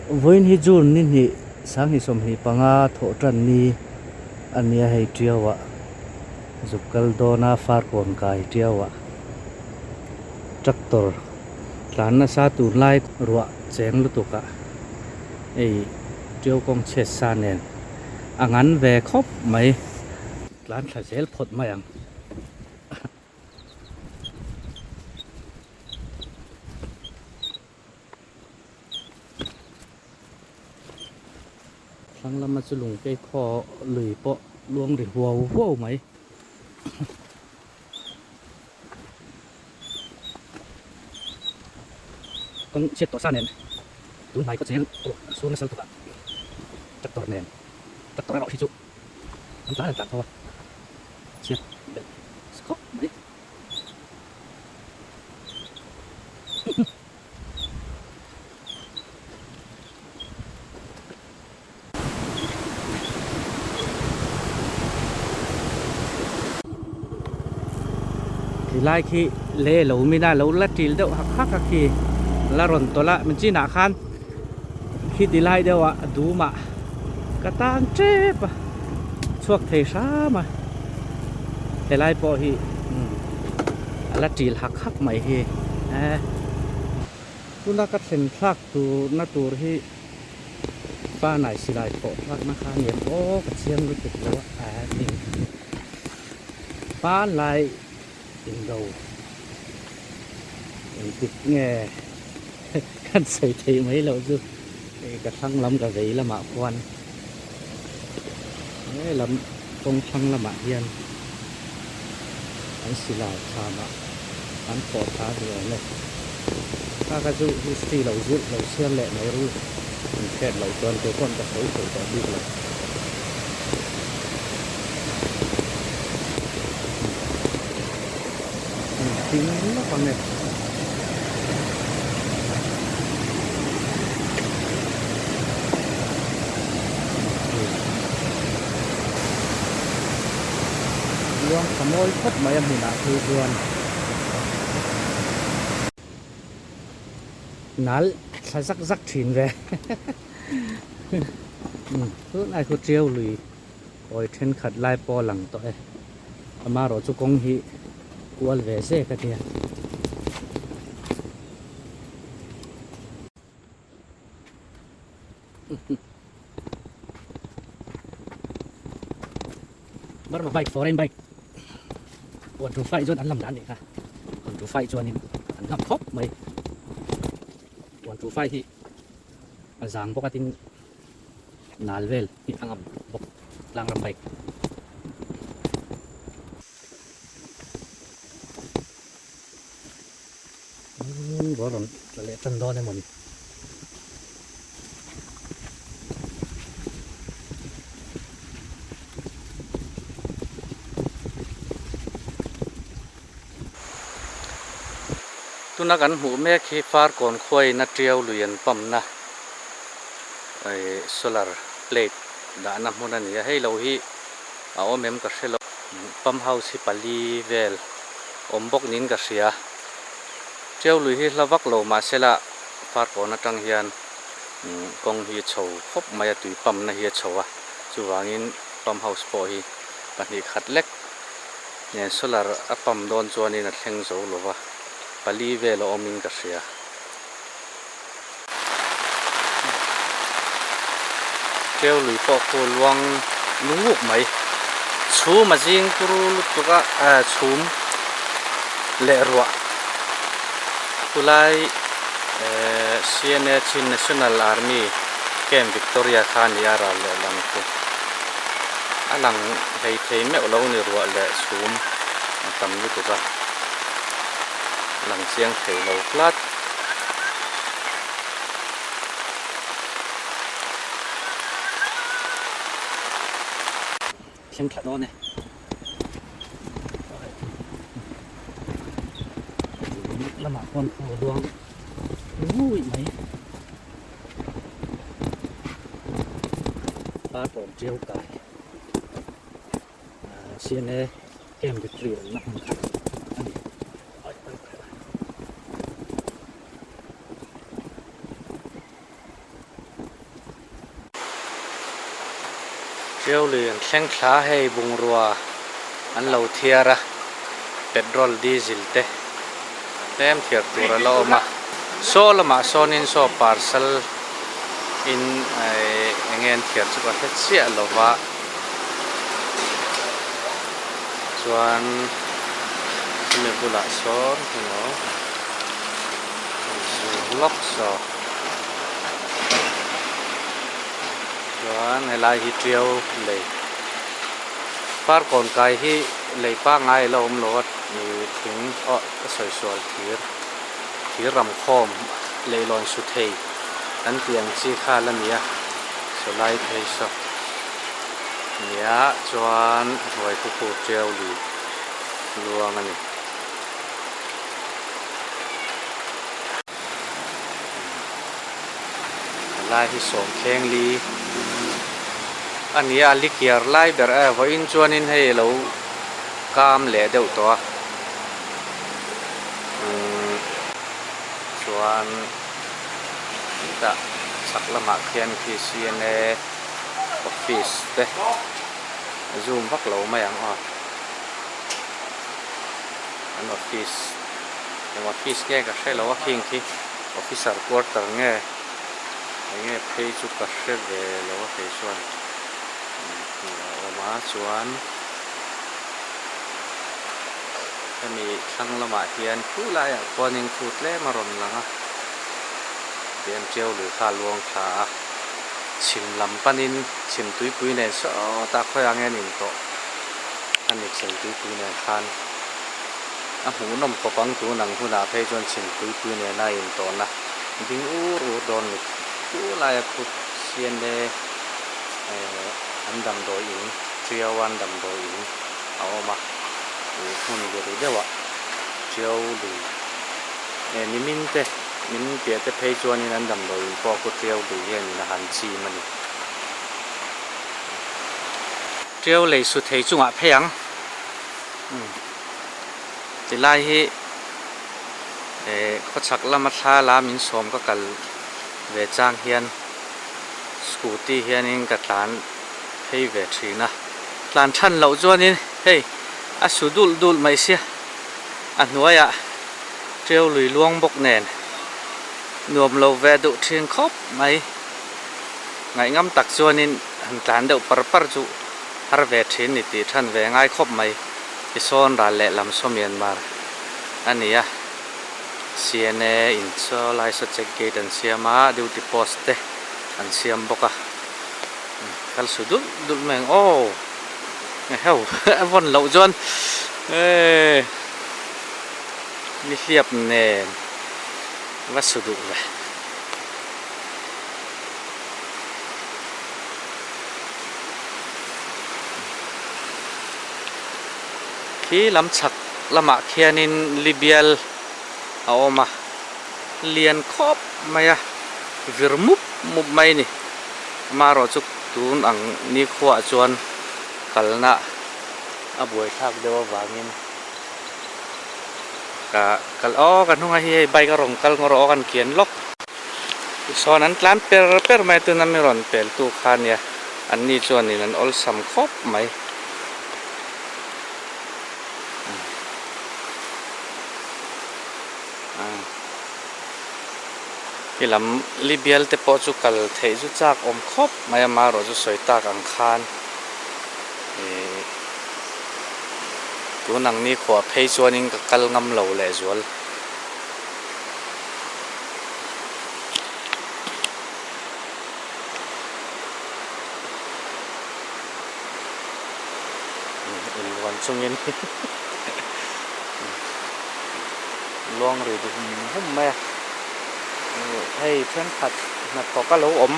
Vawiin hi June ni hnih sanghnih sawmhnih panga thawh tan ni a nia hei Tiau ah zuk kal dawn a Farkawn kai Tiau ah tractor tlan nasa tunlai ruah cheng lutuk ah hei Tiau kawng chhiat sa nen a ngan ve khawp mai tlan thla zel phawt mai ang. Thlang lama chu lungkei khaw lui pawh luang ri huau huau mai. Kawng chhiat tawh sa nen tun hnai khaw cheng pawh a sur nasa lutuk a, tractor nen tractor erawh hi chu an tlan an tlan tho a, chhiat belh khawp mai. Ti lai khi le lo min a lo la til deuh hak hak a khi la rawn tawlh a min chinah khan khi ti lai deuh ah a dum ah ka tan tep a chhuak thei hram a helai pawh hi a la til hak hak mai hi eh tuna ka thlen thlak tur na tur hi Panai silai thawh thlakna kha a niam aw ka chiang lutuk lo a a ni Panlai indo engtik nge kan sawi theih mai loh chu hei ka thlang lam ka vei lamah khuan he lam kawng thlang lamah hian an silai thlamah an thawh thla a ni awm e. Kha kha chu history lo zirh lo chhiar leh mai ru an hriat loh chuan kei pawh ka sawi thei tawh bik lo. An thing lawk ang e. Luang tha mawi khawp mai a hmunah phei chuan. Nal thla zak zak thin ve tunlai khu tiau lui kawi thenkhat lai pawh a lang tawh e amaherawh chu kawng hi kual ve zek a nia. Burma bike foreign bike one two five chuan an lam dan nih kha one two five chuanin an ngam khawp mai one two five hi a zang bawk a tin nal vel hi a ngam bawk tlang ram bike. Ruah rawn tla leh tan dawn emaw ni. Tuna kan hmuh mek hi Farkawn khuain a tiau lui an pump na solar plate dahna hmun a ni a, hei lo hi a awm em ka hre lo. Pump house hi pali vel awm bawk niin ka hria. Tiau lui hi hla vak lo mahsela Farkawn atang hian kawng hi chho khawp mai a, tui pump na hi a chho a, chuvangin pump house pawh hi pahnih khat lek nen solar a pump dawn chuanin a thleng zo lo va, pali vel a awmin ka hria. Tiau lui pawh khu luang lunguk mai chhum a zing turu lutuk a ah chhum leh ruah chulai eh C N A Chin National Army Camp Victoria kha a ni a ral leh lang chu a lang hlei thei meuh lo ni ruah leh chhum a tam lutuk a lang chiang thei lo tlat. Thleng thla dawn e. Lamah pawn khu a luang nguih mai. Par tawn tiau kai. C N A camp victory awmna hmun kha a ni. Ṭiau lui an thleng thla hei bungrua an lo thiar a, petrol diesel te tlem thiar tur a la awm a, saw lamah sawnin saw parcel in eng nge an thiar chu ka hre chiah lo va, chuan chumi bulah sawn emaw lawk saw. Chuan helai hi tiau lei Farkawn kai hi lei pangngai a la awm lo a ih thing aw ka sawi sual thir thir ram khawm leihlawn su thei an tih ang chi kha la ni a saw lai phei saw nia chuan a hnuai khu khu tiau lui luang a ni. Helai hi sawmthleng li a ni a, li kiar lai ber e vawiin chuanin hei a lo kam leh deuh tawh a umm chuan hetah chhak lamah khian khi CNA office te a zoom vak lo mai ang aw an office. Eng office nge ka hre lo a khing khi officer quarter nge eng nge phei chu ka hre ve lo a kei chuan a awm a chuan hemi thlang lamah hian khu laiah khuanin khu tlem a rawn lang a tihian tiau lui kha a luang thla a chhim lam panin chhim tuipui nen sawtah khawiah nge an intawh a ni chhim tuipui nen khan. A hmuhnawm khawp ang tun ang hunah phei chuan chhimpuipui nena a intawhna ding ur ur dawn ni. Chu laia khu CNA eh an damdawi in, Tiau an damdawi in a awm a, ih hmun biru deuhah Tiau lui eh nimin te min piah te phei chuanin an damdawi in pawh khu Tiau lui hianin a han chim a ni. Tiau lei su thei chungah phei ang. Tilai hi eh khawchhak lama thla la min sawm ka kal ve chang hian scooty hianin ka tlan phei ve thin a, tlan than loh chuanin hei a su dulh dulh mai sia a hnuaiah tiau lui luang bawk nen nuam lo ve duh thin khawp mai ngaihngam tak chuanin han tlan deuh par par chu. Har ve thin ni tih than ve ngai khawp mai. I sawn ral leh lam saw Myanmar a ni a. CNA in chaw lai saw check gate an siam a, duty post te an siam bawk a. Kal su dulh dulh mai ang aw. Eheu a vawn loh chuan eee nihliap nen va su duh ve. Khi lam chhak lamah khianin Libial a awm a, lian khawp mai a, vir mup mup mai a ni. Amaherawh chu tun ang nikhuaah chuan kalna a buaithlak deuh avangin ka kal aw ka hnungah hi hei bike a rawn kal ngawr aw kan kian lawk. Tichuan an tlan per per mai tuna mi rawn pel tu kha nia an ni chuanin an awlsam khawp mai. Khi lam li bial te pawh chu kal theih chu chak awm khawp mai a marawh chu sawi tak ang khan ihh tun ang ni khuah phei chuanin ka kal ngam lo lehzual. Inluan chungin luang ri duh hum hum mai a hei thenkhat hnathawk a lo awm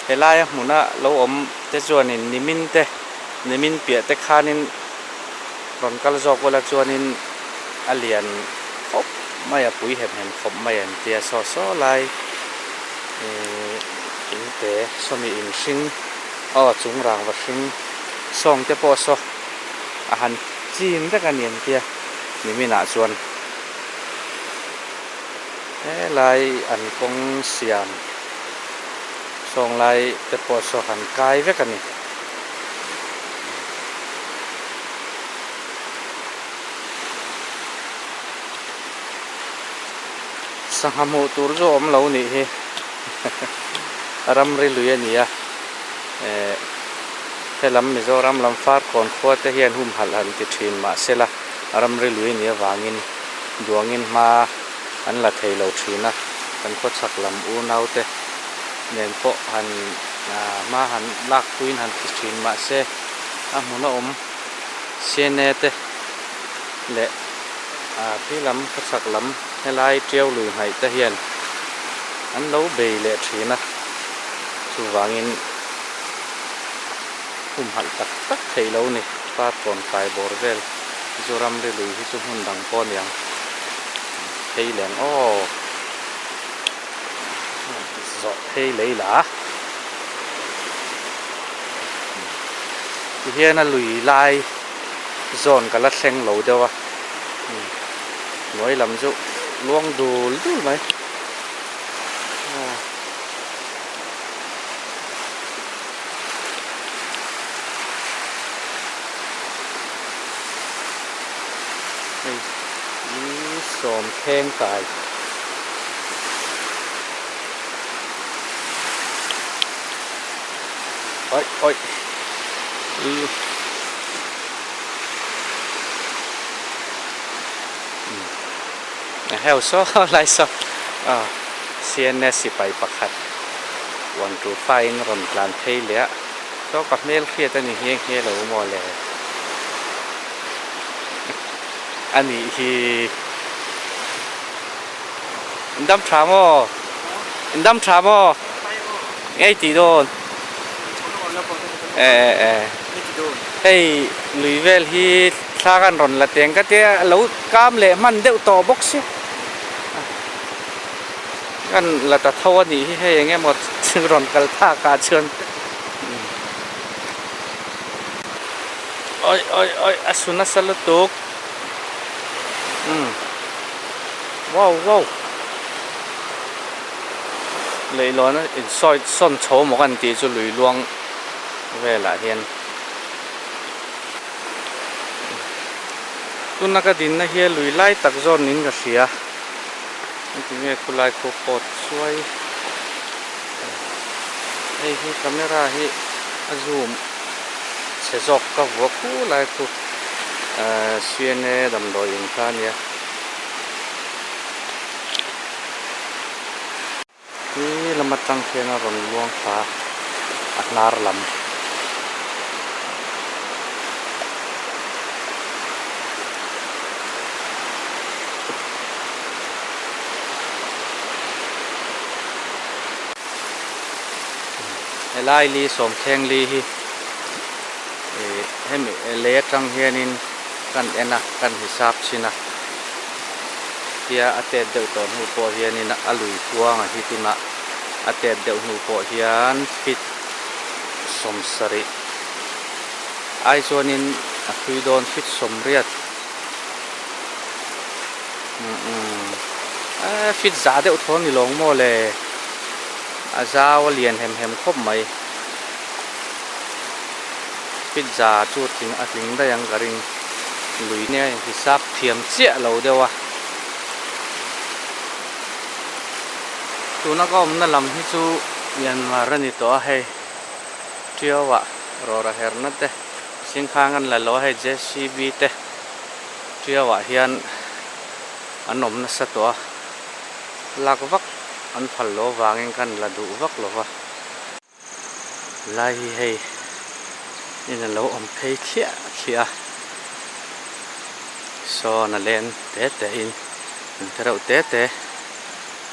helaia hmuna lo awm te chuanin nimin te nimin piah te khanin rawn kal zawk ula chuanin a lian khawp mai a pui hem hem khawp mai an tia saw saw lai ihh in te sawmi in hring aw chung rangva hring sawng te pawh saw a han chim vek a ni an tia niminah chuan helai an kawng siam sawng lai te pawh saw han kai vek a ni. Sangha hmuh tur chu a awm lo nih hi ramri lui a ni a eh helam Mizoram lam Farkawn khua te hian humhalh han ti thin mahsela ramri lui a nih avangin duangin hma an la thei lo thin a kan khawchhak lam unau te nen pawh han hma han lak puiin han ti thin mahse a hmun a awm CNA te leh phei lam khawchhak lam helai tiau lui hnaih te hian an lo bei leh thin a chuvangin humhalh tak tak theih lo ni Farkawn kai bawr vel Mizoram ri lui hi chu hmun dang pawh a niang phei leng aw zawh phei lei la tihian a lui lai zawn ka la thleng lo deuh a hnuai lam chu luang dul dul mai aw. Hei hi sawm thleng kai. Oi oi i heu saw lai saw ah CNS sipai pakhat one two five in rawn tlan phei leh a saw ka hmel hriat a ni nghe nghe lo maw le a nih hi in dam tha maw in dam tha maw ngei tih dawn eh eh hei lui vel hi thla kan rawn la teng ka tia a lo kam leh hman deuh tawh bawk sia kan la ta tho a nih hi hei eng emaw rawn kal thak ah chuan awi awi awi a su nasa lutuk umm wow wow leihlawn a insawi sawn chho maw kan tih chu lui luang velah hian. Tuna ka dinna hi a lui lai tak zawn niin ka hria engtin nge khulai khu pawt suai hei hi camera hi a zoom chhe zawk ka vua khulai khu ahh C N A damdawi in kha a nia. Hi lam atang khian a rawn luang thla a, a hnar lam. Helai li sawmthleng li hi ih hemi lei atang hianin kan en a kan hisap chhin a. Tia a tet deuh tawh hnu pawh hianin a lui kuangah hi tunah a tet deuh hnu pawh hian feet sawmsarih ai chuanin a thui dawn feet sawmriat umm feet za deuh thaw ni lawng maw le a zau a lian hem hem khawp mai feet za chu a tling daih ang ka ring. Lui nia inhisap thiam chiah lo deuh a, tuna ka awmna lam hi chu Myanmar a ni tawh a hei Tiau ah rawra herna te Singkhang an la lo a hei J C B te Tiau ah hian an awm nasa tawh a lak vak an phal lo vangin kan la duh vak lo va. Lai hi hei in a lo awm phei thliah thliah a sawn a len te te in an te reuh te te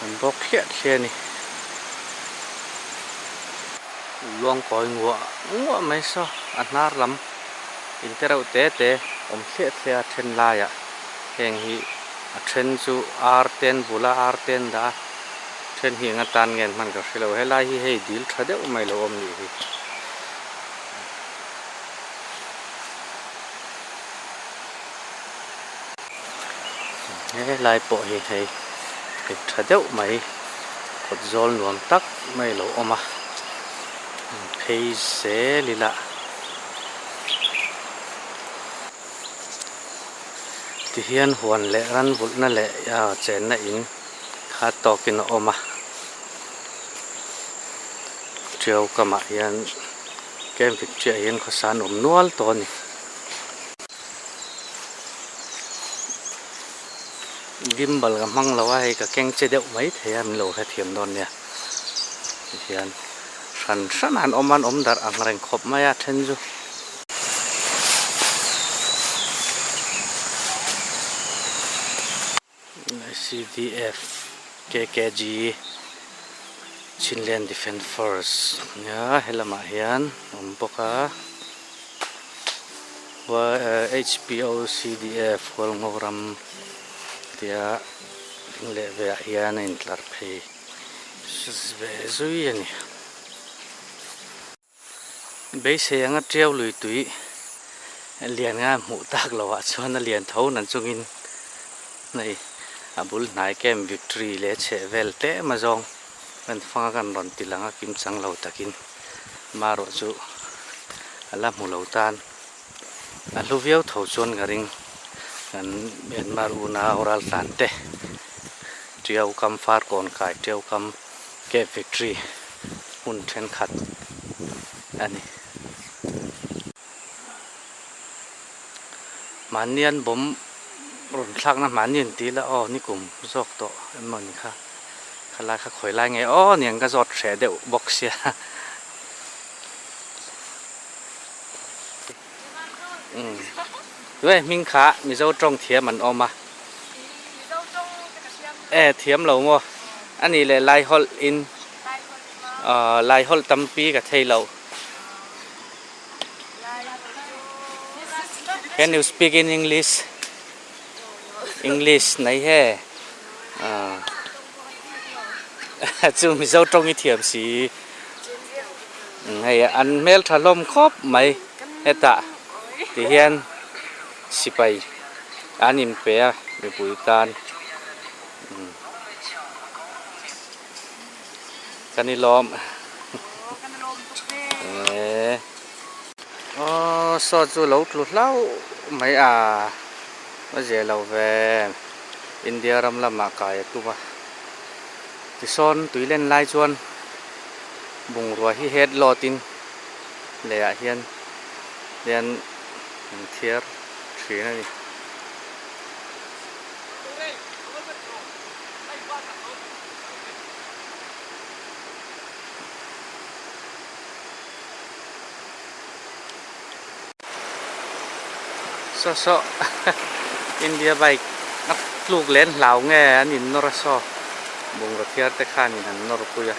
an bawk thliah thliah a ni luang kawi nguah nguah mai saw a hnar lam in te reuh te te awm thliah thliah a then laiah heng hi a then chu ar te an bul a ar te an dah a. Then hi eng atan nge an hman ka hre lo, helai hi hei dil tha deuh mai lo awm nih hi. Helai pawh hi hei hei tha deuh mai kawt zawl nuam tak mai lo awm a, phei zel ila. Tihian huan leh ran vulhna leh chenna in. Khat tawkin a awm a, Tiau kamah hian Camp Victory ah hian khawsa an awm nual tawh a ni. Gimbal ka hmang lo a, hei ka keng che deuh mai thei a, min lo hrethiam dawn nia. Tihian hran hran an awm a, an awm darh ang reng khawp mai a then chu. CDF KKG Chinland Defence Force nia helamah hian a awm bawk a HPO CDF Hualngo ram tia ding leh velah hian a intlar phei ve zui a ni. Beisei anga tiau lui tui lian nga hmuh tak loh ah chuan a lian tho nan chungin hei a bul hnai camp victory leh chheh vel tlem a zawng kan fanga kan rawn ti lang a kim chang lo takin marawh chu a la hmu lo tan a hlu viau tho chuan ka ring kan Myanmar unau raltlan te tiau kam farkawn kai tiau kam camp victory. Hmun thenkhat a ni. Mahni an bawm rawn thlakna mahni an ti la aw nikum zawk tawh emaw ni kha khalai kha khawi lai nge aw niang ka zawt hreh deuh bawk sia. Tunge hming kha Mizo tawng thiam an awm a. E thiam lo maw ani leh lai hawlh in lai hawlh tampi ka thei lo. Can you speak in English? English nei he. Chu Mizo tawng i thiam si. Hei an hmel tha hlawm khawp mai hetah ti hian sipai an inpe a mipui tan kan i lawm eee aw saw chu lo tlu hlauh mai a a zia lo ve India ram lamah kai a tum a tisawn tui len lai chuan. Bungrua hi head load in lei ah hian hian an thiar thin a ni. Saw saw India bike a tluk leh an hlau nge an in nawr a saw bungraw thiar te khanin an nawr pui a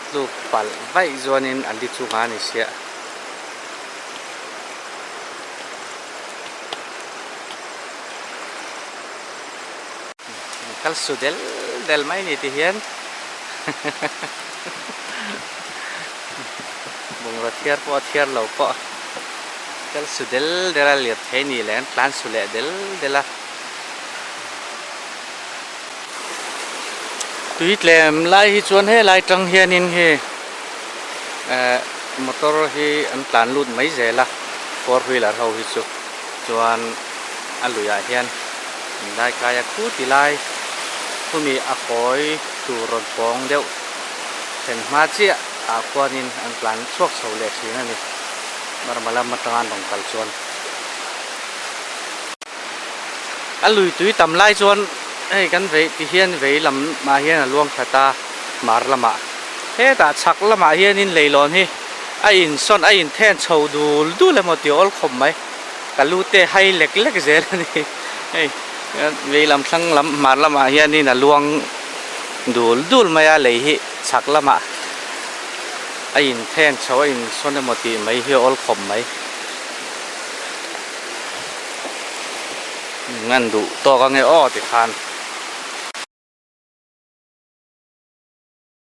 tluk palh vaih chuanin a li chungah a ni siah. Kal su del del mai ni ti hian bungraw thiar pawh a thiar lo pawh kal su del del a lir thei ni leh an tlan su leh del del a tui tlem lai hi chuan helai tang hianin hei eh motor hi an tlan lut mai zel a four wheeler ho hi chu chuan a luiah hian in lai kai a khu ti lai khumi a kawi tur rawn pawng deuh thlen hma chiah ah khuanin an tlan chhuak chho leh thin a ni Burma lam atanga an rawn kal chuan a lui tui tam lai chuan hei kan vei ti hian vei lam ah hian a luang thla ta hmar lamah hetah chhak lamah hianin leilawn hi a insawn a inthen chho dul dul emaw tih awl khawp mai. Ka lu te hai lek lek zel a ni hei vei lam thlang lam hmar lamah hianin a luang dul dul mai a lei hi chhak lamah a inthen chho a insawn emaw tih mai hi a awl khawp mai ngan duh tawk ange aw tikhan.